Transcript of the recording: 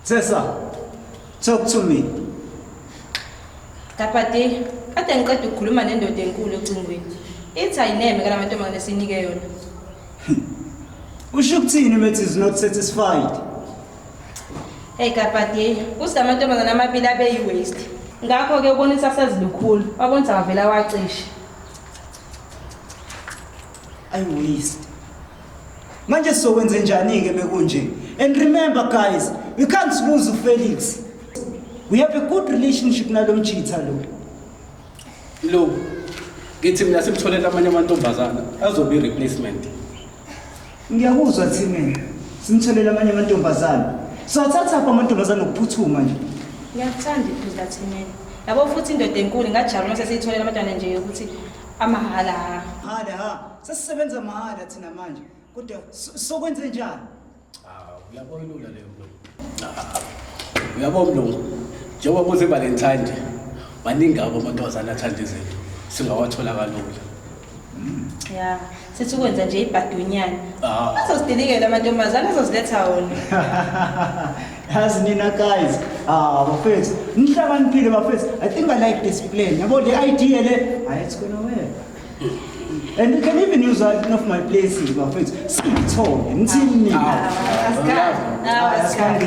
Tessa, talk to me. Kapati, kade ngiqeda ukukhuluma nendoda enkulu ocingweni. Ithi ayineme ngala mantombazane esinike yona. Usho ukuthini methi is not satisfied? Hey Kapati, uthi la mantombazane amabili abe yi-waste. Ngakho-ke ubonisa asazilukhulu, wabonisa wavela wacishe. I waste. Manje sizokwenze njani ke mekunje? And remember guys, we can't lose uFelix. We have a good relationship nalo mjitha lo. Mlungu, ngithi mina simtholele amanye amantombazana azobe i-replacement. Ngiyakuzwa Thimeni. Simtholele amanye amantombazana. Sowathatha apha amantombazana ukuphuthuma nje. Ngiyakuthanda iphuzu lathimeni. Yabo futhi indoda enkulu ingajabula uma sesiyitholele abantwana nje ukuthi amahhala ha. Hala ha. Sesisebenza mahhala thina manje. Kodwa sokwenze njani? Ah, uyabo ilula leyo mlungu. Uyabo mlungu, njengoba kuze Valentine nje, maningi abo amantombazane athanda izinto. Singawathola kalula. Ya, sithi ukwenza nje ibhadunyana. Ah. Azosidilikela amantombazane azoziletha wona. Yazi nina guys, ah bafethu, nihlakaniphile bafethu. I think I like this plan. Yabo le idea le, hayi it's gonna work. And you can even use one of my places bafethu. Siyithole, nithini nina? Asikhathi. Asikhathi.